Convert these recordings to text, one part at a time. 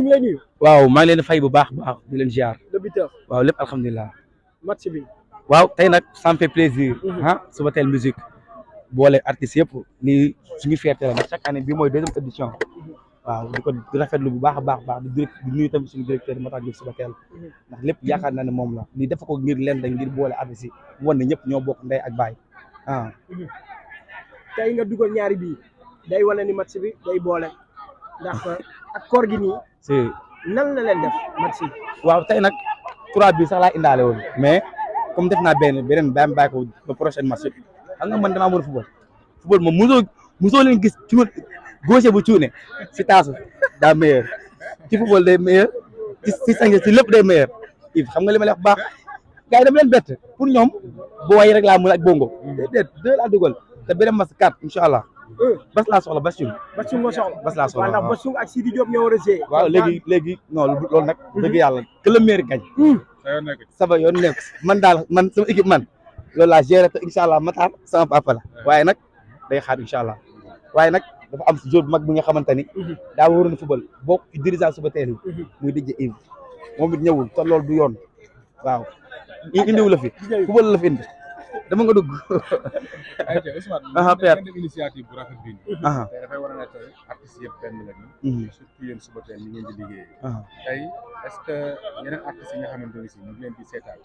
ngi lay nuyu. waaw maa ngi leen di fay bu baax di leen ziar. le buteur. waaw lépp alhamdulilah. match bi. waaw tey nag ça me fait plaisir. Subatel musique boole artistes yëpp lii suñu fierté la chaque année bii mooy deuxième édition. waaw di ko rafetlu bu baax a baax di nuyu tamit suñu directeur Matar Diop Subatel ndax lépp yaakaar naa ne moom la lii def ko ngir leen dañ ngir boole artistes yi wan ne ñëpp ñoo bokk ndey ak baay tey nga dugal ñaari bii day wane ni match bi day boole ndax ak koor gi nii. si nan la leen def match yi. waaw tey nag 3 bi sax laa indaale woon mais comme def naa beneen bàyyi ko ba prochaine match xam nga man damaa mën football moom mosoo leen gis ci gauche bu cuune si taasu daa meilleur ci football day meilleur ci sange ci lépp day meilleur xam nga li ma lay wax baax gars yi dama leen bett pour ñoom boo way rek laa mën ak bongo déedéet 2 laa dugal te beneen match 4 incha allah bas laa soxla bas cung nga soxla bas laa soxla ndax bas cung ak Sidi Diop ñoo war a jouer waaw léegi non loolu nag dëgg yàlla que le meilleur gagne saba yoon nekk man daal man sama équipe man loolu laa géré te incha allah Matar sama papa la waaye nag day xaar incha allah waaye nag dafa am jour bu mag bi nga xamante ni daa waroon football bokk ci dirigeant Subatel yi muy DJ Yves moom it ñëwul te loolu du yoon waaw indiwu la fi football la fi indi dama nga dugg. ayca Ousmane. père initiative bu rafet bi. tey dafay war a ne tey artistes yëpp benn lañu. surtout yéen Subatel ni ngeen di liggéeyee. tey est-ce que yeneen artistes yi nga xamante ne si ñu ngi leen di seetaan.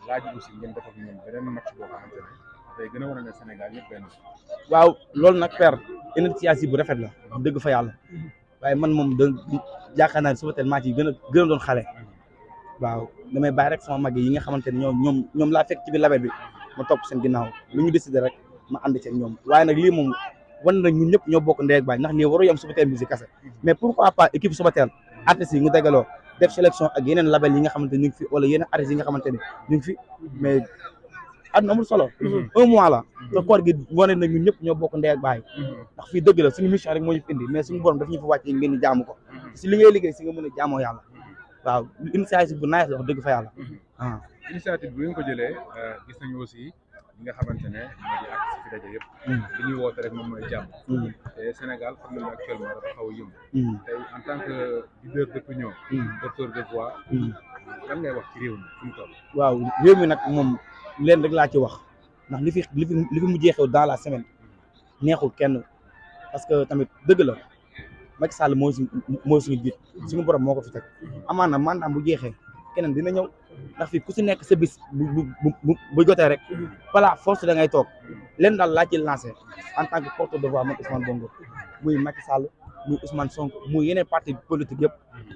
laaj aussi ngeen def ak ñoom beneen match boo xamante ne tey gën a war a ne Sénégal yëpp benn. waaw loolu nag père initiative bu rafet la dëgg fa yàlla waaye man moom yaakaar naa ne Subatel maa ci gën a doon xale. waaw damay bàyyi rek sama mag yi nga xamante ne ñoom laa fekk ci biir label bi ma topp seen ginnaaw lu ñu décidé rek ma ànd ci ñoom waaye nag lii moom wan na ñun ñëpp ñoo bokk ndey ak baay ndax lii waru yam Subatel musique kase mais pourquoi pas équipe Subatel artistes yi ñu dagaloo def sélection ak yeneen label yi nga xamante ne ñu ngi fi wala yeneen artistes yi nga xamante ne ñu ngi fi mais àdduna amul solo 1 mois la te koor gi wane na ñun ñëpp ñoo bokk ndey ak baay ndax fii dëgg la suñu mission rek moo ñu fi indi mais suñu borom daf ñu fa wàcce ngeen di jaamu ko si li ngay liggéey si nga mën a jaamoo yàlla waaw initiative bu nice la wax dëgg fa yàlla initiative bu ngeen ko jëlee gis nañu aussi ñi nga xamante ne moo di artiste fi daje yëpp li ñuy woote rek moom mooy jàmm te Sénégal xam nañu actuellement dafa xaw a yëngu tey en tant que leader d'opinion porteur de voix lan ngay wax ci réew mi fu mu toll waaw réew mi nag moom leen rek laa ci wax ndax li fi mujjee xew dans la semaine neexul kenn parce que tamit dëgg la Macky Sall mooy suñu jiit suñu borom moo ko fi teg amaana mandaam bu jeexee keneen dina ñëw ndax fii ku si nekk sa bis bu jotee rek voilà force da ngay toog leen daal laa ci lancé en tant que porte de voix man Ousmane Bongo muy Macky Sall muy Ousmane Sonko muy yeneen parti politique yëpp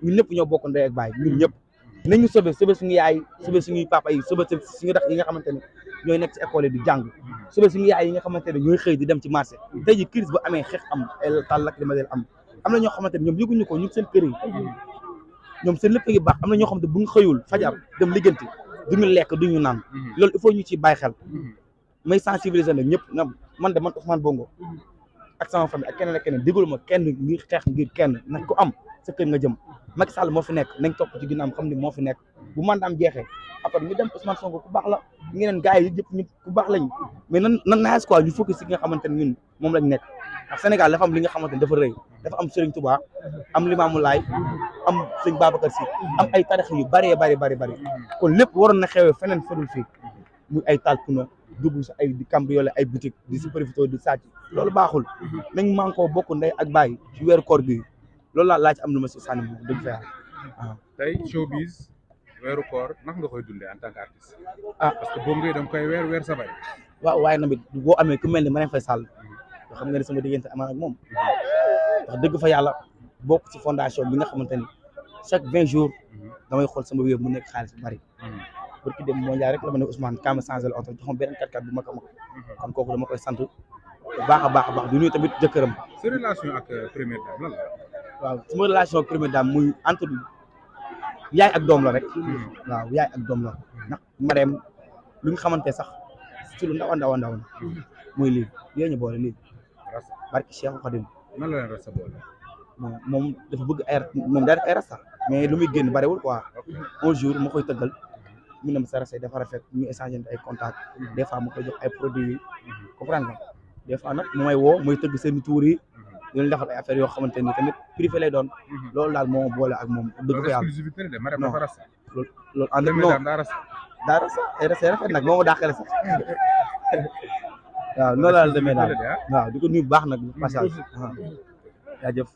ñun ñëpp ñoo bokk ndey ak baay ñun ñëpp nañu sauver suñu yaay sauver suñuy papa yi sauver suñu rax yi nga xamante ne ñooy nekk ci école yi di jàng sauver suñu yaay yi nga xamante ne ñooy xëy di dem ci marché tey ji crise bu amee xeex am ay taal lacrymogène am na ñoo xamante ne ñoom yëguñu ko ñu seen kër yi ñoom seen lépp ngi baax am na ñoo xamante bu ñu xëyul fajar dem liggéenti duñu lekk duñu naan loolu il faut ñu ci bàyyi xel may sensibiliser nag ñëpp na man de man Ousmane Bongo ak sama famille ak keneen ak keneen digul ma kenn ngir xeex ngir kenn nag ku am sa kër nga jëm Macky Sall moo fi nekk nañ topp ci ginnaaw xam ni moo fi nekk bu mandaam jeexee après ñu dem Ousmane Sonko ku baax la ñeneen gars yi yëpp ñu ku baax lañ mais nan naes quoi ñu focus si nga xamante ne ñun moom lañ nekk ndax Sénégal dafa am li nga xamante ne dafa rëy dafa am Serigne Touba am Limamou Laye am Sëñ Babacar Sy am ay tarix yu bëree bëri kon lépp waroon na xewee feneen fedul fii muy ay talpuna dugg si ay di cambriolé ay boutique di si profité di sàcc loolu baaxul nañ man koo bokk ndey ak bàyyi ci weeru koor bi loolu laa ci am lu ma si sànni moom dëgg fa yàlla waaw tey showbiz weeru koor naka nga koy dundee en tant que artiste parce que boobu ngay da nga koy weer sabay waaw waaye tamit boo amee ku mel ni Marème Faye Sall yoo xam nga ne sama diggante amaan ak moom wax dëgg fa yàlla bokk ci fondation bi nga xamante ni chaque 20 jours damay xool sama wéer mu nekk xaalis bu bari pour ki dem moo njaay rek la ma ne Ousmane kaama changé la oto jox ma beneen 4x4 bu mag a mag kon kooku dama koy sant bu baax a baax du nuyu tamit jëkkëram. sa relation ak première dame lan la. waaw sama relation ak première dame muy entre yaay ak doom la rek. waaw yaay ak doom la ndax Marème lu ñu xamante sax ci lu ndaw na muy lii yéen ñu boole lii barki Cheikh Khadim. nan la leen rasta boole. moom dafa bëgg moom daa def ay rasta mais lu muy génn bariwul quoi un jour ma koy tëggal mu ne ma sa rasta dafa rafet ñu échanger ay contacts des fois ma koy jox ay produits yi comprendre nga des fois nag mu may woo mooy tëgg seen tour yi di leen defal ay affaires yoo xamante ni tamit privé lay doon loolu daal moo boole ak moom dëgg fa yàlla exclusivité de Marème dafa rasta loolu ànd ak Deme non Dame daa rasta daa rafet nag moo ma dàqale sax waaw noonu la demee daal waaw di ko nuyu bu baax nag passage waaw jaajëf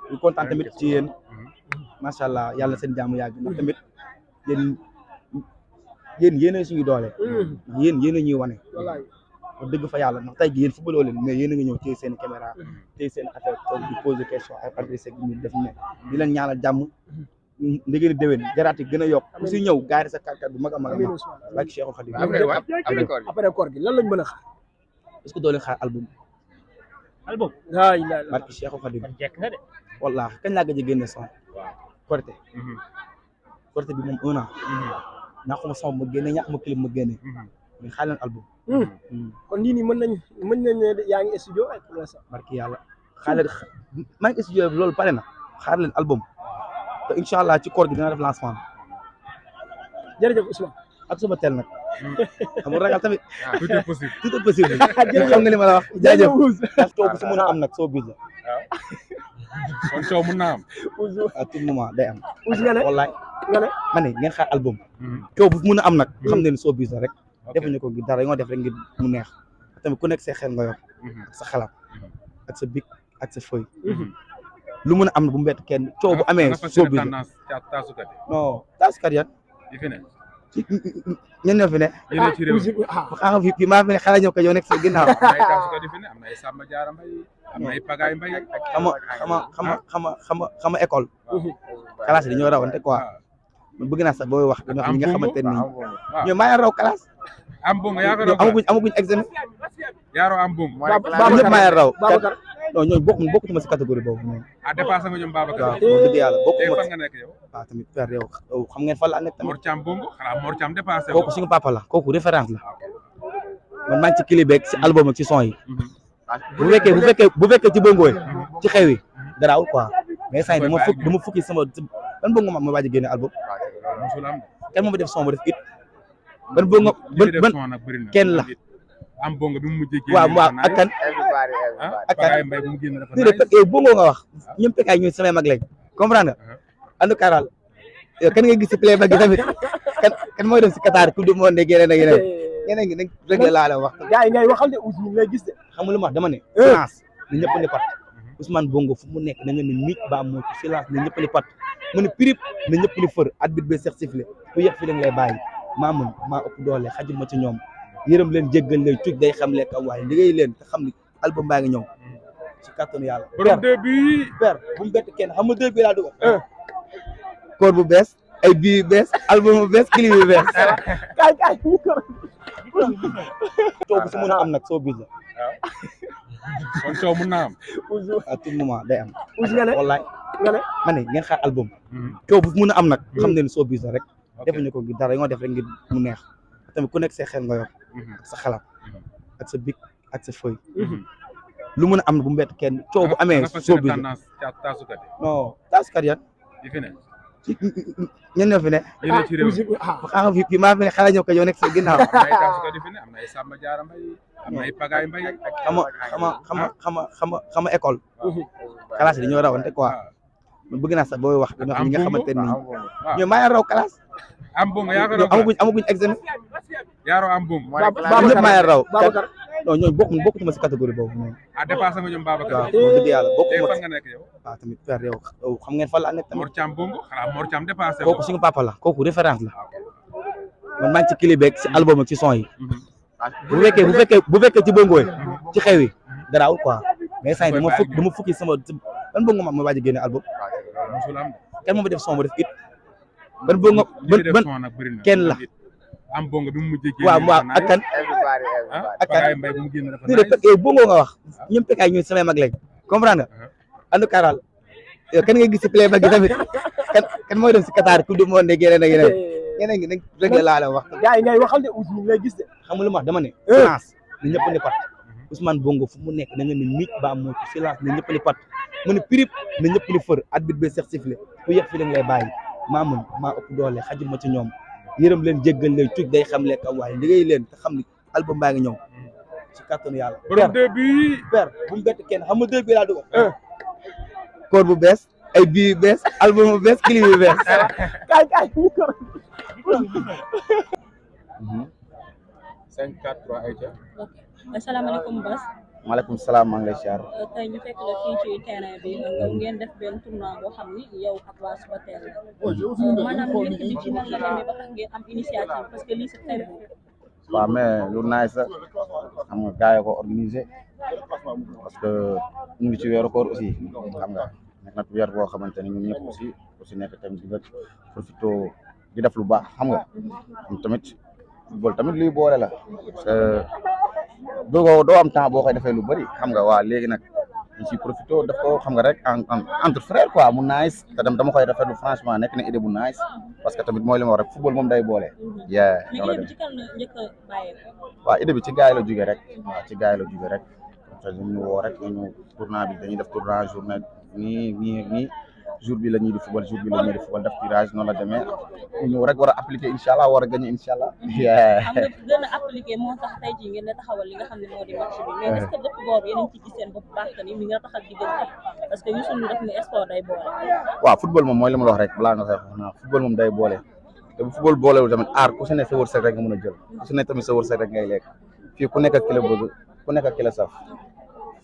di kontaan tamit ci yéen macha allah yàlla seen jàmm yàgg ndax tamit yéen a suñu doole yéen a ñuy wane wallaay wax dëgg fa yàlla ndax tey jii yéen footballoo leen mais yéen a nga ñëw téye seen caméra téye seen affaire toog di poser question ay adressé ñu def ne di leen ñaanal jàmm ndegeen déwén jaraat yi gën a yokk ku si ñëw gaari sa kàrkat bu mag a mag a mag ak Cheikhul Khadim après koor gi lan lañ mën a xaar est-ce que doo leen xaar album laa ilaaha illa barki Cheikhul Khadim wallaahi kañ laa gëj a génne son Korité Korité bi moom 1 an ñaaxuma son ma génne ñaaxuma clip ma génne mais xaar leen album kon lii nii mën nañ ne yaa ngi studio ay pour l'instant barki yàlla xaar leen maa ngi studio loolu pare na xaar leen album te incha allah ci koor gi dina def lancement jërëjëf Ousmane ak suba teel nag xam nga ragal tamit tout est possible tout est possible xam nga li ma la wax jaajëf ndax coow bu si mën a am nag soo biir la kon coow mën naa am à tout moment day am Ousse nga ne wallaay nga ne ma ne ngeen xaar album coow bu mën a am nag xam ne soo biir la rek defuñu ko ngir dara ñoo def rek ngir mu neex tamit ku nekk see xel nga yor ak sa xalaat ak sa bic ak sa feuille lu mën a am bu mbett kenn coow bu amee soo biir non taasukat yan ñen ñoo fi ne xaa nga fi maa fi ne xala ñëw ko yow nekk sa ginnaaw am na ay taasukat fi ne am na ay Samba Diarra Mbaye am na ay Pagaay Mbaye xama école classe yi dañoo rawante quoi man bëgg naa sax booy wax dañoo xam ñi nga xamante ni ñoom maa raw classe am bongo yaa ko raw amaguñ examen yaaro am bongo ñëpp maa raw Babacar non ñooñu bokkutuma si catégorie boobu noonu ah dépassé nga ñoom Babacar waaw dëgg yàlla tey bokkuma fan nga nekk yow waaw tamit père yow xam ngeen fan la nekk tamit Mor Thiam bongo xanaa Mor Thiam dépassé kooku suñu papa la kooku référence la man maa ngi ci clip beeg si album ak ci son yi bu fekkee ci bongo yi ci xew yi garaawul quoi mais saa yi dama fukki sama ban bongo ma waaj a génne album musul am kenn moo ma def son ba def it ban bongo ban kenn la am bongo bi mu mujjee waaw ak kan ak Pagaay Mbaye bu mu génn dafa déedéet bongo nga wax ñoom pekaay ñooy samay mag léegi comprendre nga andu karal yow kan nga gis si playback gi tamit kan mooy dem si Qatar coupe du monde yeneen ak yeneen ñeneen ngi nañ rek laa la wax gars yi ngay waxal de Ousse ñu ngi lay gis de xam nga lu ma wax dama ne silence na ñëpp ni pat Ousmane Bongo fu mu nekk da nga ne miic baa moo ci silence na ñëpp ni pat mu ne pirip na ñëpp ni fër arbitre bi seex sifflé ku yëg fi lañ lay bàyyi maa mën maa ëpp doole xajul ma ci ñoom yërëm leen jéggal leen cuuj day xam lekk am waaye liggéey leen te xam ni album baa ngi ñëw ci kàttanu yàlla borom début père bu mu bett kenn xam nga deux bi laa dugal koor bu bees ay bii yu bees album bu bees clip yu bees kaay coow bu si mën a am nag soo biir la kon coow mën naa am à tout moment day am Ousse nga ne wallaay nga ne ma ne ngeen xaar album coow bu mën a am nag xam ne soo biir la rek defuñu ko ngir dara ñoo def rek ngir mu neex tamit ku nekk see xel nga yor ak sa xalaat ak sa bic ak sa feuille lu mën a am bu mbett kenn coow bu amee soo biir non taasukat yan ñen ñoo fi ne xaa nga fi maa fi ne xala ñëw ko yow nekk sa ginnaaw am na ay taasukat fi ne am na ay Samba Diarra Mbaye am na ay Pagaay Mbaye xama école classe yi dañoo rawante quoi man bëgg naa sax booy wax dañoo xam ñi nga xamante ni ñoom maa raw classe am bongo yaa ko raw amaguñ examen yaaro am bongo ñëpp maa raw Babacar non ñooñu bokkutuma si catégorie boobu noonu ah dépassé nga ñoom Babacar waaw dëgg yàlla tey bokkuma fan nga nekk yow waaw tamit père yow xam ngeen fan la nekk tamit Mor Thiam bongo xanaa Mor Thiam dépassé kooku suñu papa la kooku référence la man maa ngi ci clip beeg si album ak ci son yi bu fekkee ci bongo yi ci xew yi garaawul quoi mais saa yi dama fukki sama ban bongo ma waaj a génne album musul am kenn moo ma def son ba def it ban bongo ban kenn la am bongo bi mu mujjee waaw ak kan ak Pagaay Mbaye bu mu génn dafa déedéet bongo nga wax ñoom pekaay ñooy samay mag léegi comprendre nga andu karal yow kan nga gis si playback gi tamit kan mooy dem si Qatar coupe du monde yeneen ak yeneen ñeneen ngi nañ rek laa la wax gars yi ngay waxal de Ousse ñu ngi lay gis de xam nga lu ma wax dama ne silence na ñëpp ni pat Ousmane Bongo fu mu nekk da nga ne miic baa moo ci silence na ñëpp ni pat mu ne pirip na ñëpp ni fër arbitre bi seex sifflé ku yëg fi lañ lay bàyyi maa mën maa ëpp doole xajul ma ci ñoom yërëm leen jéggal leen cuuj day xam lekk am waaye liggéey leen te xam ni album baa ngi ñëw ci kattanu yàlla. borom 2 bi père bu mu bett kenn xam nga 2 bi laa dugal. koor bu bees ay bii yu bees album bu bees clip yu bees. kaay 5-4-3 ayca. ok asalaamaaleykum Bass. maaleykum salaam maa ngi lay siyaar. tey ñu fekk la fii ci terrain bi ngeen def benn tournoi boo xam ni yow ak waa Subatel la maanaam njëkk bi ci nan la demee ba tax ngeen am initiative parce que lii c'est très beau. waaw mais lu nice la xam nga gars yi ko organisé parce que ñu ngi ci weeru koor aussi xam nga nekk na weer boo xamante ni ñun ñëpp aussi nekk tamit di nga profité di def lu baax xam nga tamit football tamit luy boole la parce que doo am temps boo koy defee lu bëri xam nga waa léegi nag ñu ciy profité def ko xam nga rek entre frère quoi mu nice te dama koy rafetlu franchement nekk na idée bu nice parce que tamit mooy li ma wax rek football moom day boole. mais idée bi ci kan la njëkk a bàyyeekoo. waaw idée bi ci gars yi la jógee rek waaw ci gars yi la jógee rek te ñu woo rek ñu tournoi bi dañuy def tournoi journée nii jour bi la ñuy di football jour bi la ñuy di football def tirage noonu la demee ñu ñëw rek war a appliquer incha allah war a gagner incha allah. xam nga gën a appliquer moo tax tey jii ngeen di taxawal li nga xam ne moo di match bi mais est-ce que dëkk boobu yéen a ngi ci gis seen bopp baax que ni mi nga taxal diggante parce que Youssou Ndour def ni sport day boole. waaw football moom mooy li ma la wax rek balaa nga koy wax naa football moom day boole te bu football boolewul tamit aar ku si ne sa wërsëg rek nga mën a jël ku si ne tamit sa wërsëg rek ngay lekk fii ku nekk ak ki la bëgg ku nekk ak ki la saf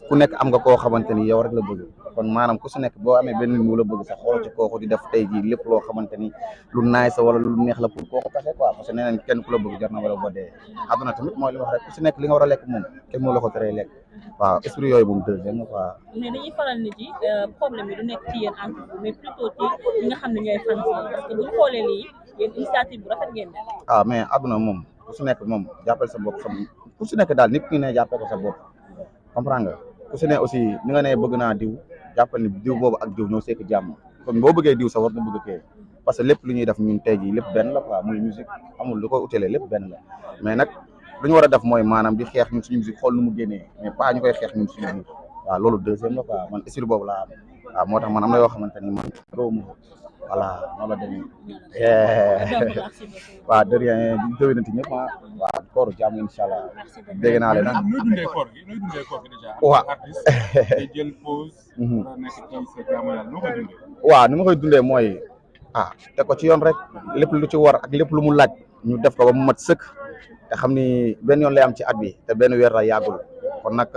ku nekk am nga koo xamante ni yow rek la bëgg kon maanaam ku si nekk boo amee benn mu la bëgg sax xool ci kooku di def tey jii lépp loo xamante ni lu naay sa wala lu neex la pour kooku kase quoi parce que nee nañ kenn ku la bëgg jar na wala ba dee àdduna tamit mooy li wax rek ku si nekk li nga war a lekk moom kenn moo la ko teree lekk waaw esprit yooyu moom deuxième quoi. mais dañuy faral nit yi problème yi du nekk ci yéen entre vous mais plutôt ci ñi nga xam ne ñooy fans yi parce que bu ñu xoolee lii yéen initiative bu rafet ngeen def. ah mais àdduna moom ku si nekk moom jàppal sa bopp xam ku si nekk daal nit ki ne jàppee ko sa bopp comprendre nga ku si ne aussi ni nga ne bëgg naa diw jàppal ni diw boobu ak diw ñoo sekk jàmm kon boo bëggee diw sa war na bëgg kee parce que lépp lu ñuy def ñun tey jii lépp benn la quoi muy musique amul lu ko utalee lépp benn la mais nag lu ñu war a def mooy maanaam di xeex ñun suñu musique xool nu mu génnee mais pas ñu koy xeex ñun suñu biir waaw loolu deuxième la quoi man style boobu laa am waaw moo tax man am na yoo xamante ni man róomu voilà noonu la demee waaw de rien di déwénati ñëpp waaw kooru jàmm incha allah dégg naa leen nooy dundee koor gi déjà. waaw artiste day jël pause. war a nekk ci sa jaamu yàlla noo koy dundee. waaw ni ma koy dundee mooy teg ko ci yoon rek lépp lu ci war ak lépp lu mu laaj ñu def ko ba mu mat sëkk te xam ni benn yoon lay am ci at bi te benn weer la yàggul kon nag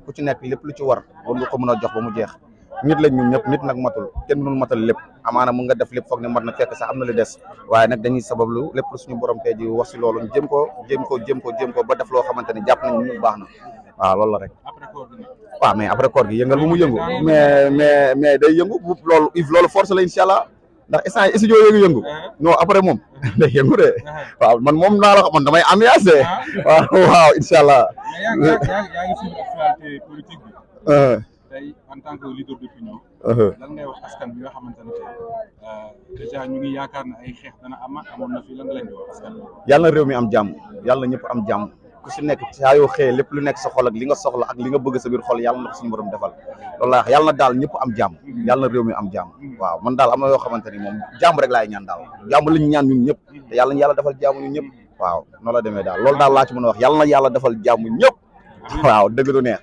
ku ci nekk lépp lu ci war war nga ko mën a jox ba mu jeex nit lañ ñun ñëpp nit nag matul kenn mënul matal lépp amaana mun nga def lépp foog ne mat na fekk sax am na lu des waaye nag dañuy sabablu lépp lu suñu borom tey ji wax si loolu ñu jëm ko ba def loo xamante ni jàpp nañu ñu baax na waaw loolu la rek. après koor gi waaw mais après koor gi yëngal bu mu yëngu mais day yëngu loolu force la incha allah ndax instant yi studio yëngu non après moom day yëngu de waaw man moom naa la man damay ambiance waaw incha allah. mais yaa ngi suivre actualité politique bi. tey en tant que leader d'opinion. lan ngay wax askan bi nga xamante ne déjà ñu ngi yaakaar ne ay xeex dana amoon na fi lan nga leen di wax askan bi. yàlla na réew mi am jàmm yàlla na ñëpp am jàmm ku si nekk saa yoo xëyee lépp lu nekk sa xol ak li nga soxla ak li nga bëgg sa biir xol yàlla na ko suñu borom defal loolu laa wax yàlla na daal ñëpp am jàmm yàlla na réew mi am jàmm waaw man daal am na yoo xamante ni moom jàmm rek laay ñaan daal jàmm la ñu ñaan ñun ñëpp te yàlla na yàlla defal jàmm ñun ñëpp waaw noonu la demee daal loolu daal laa ci mën a wax yàlla na yàlla defal jàmm ñëpp waaw dëgg du neex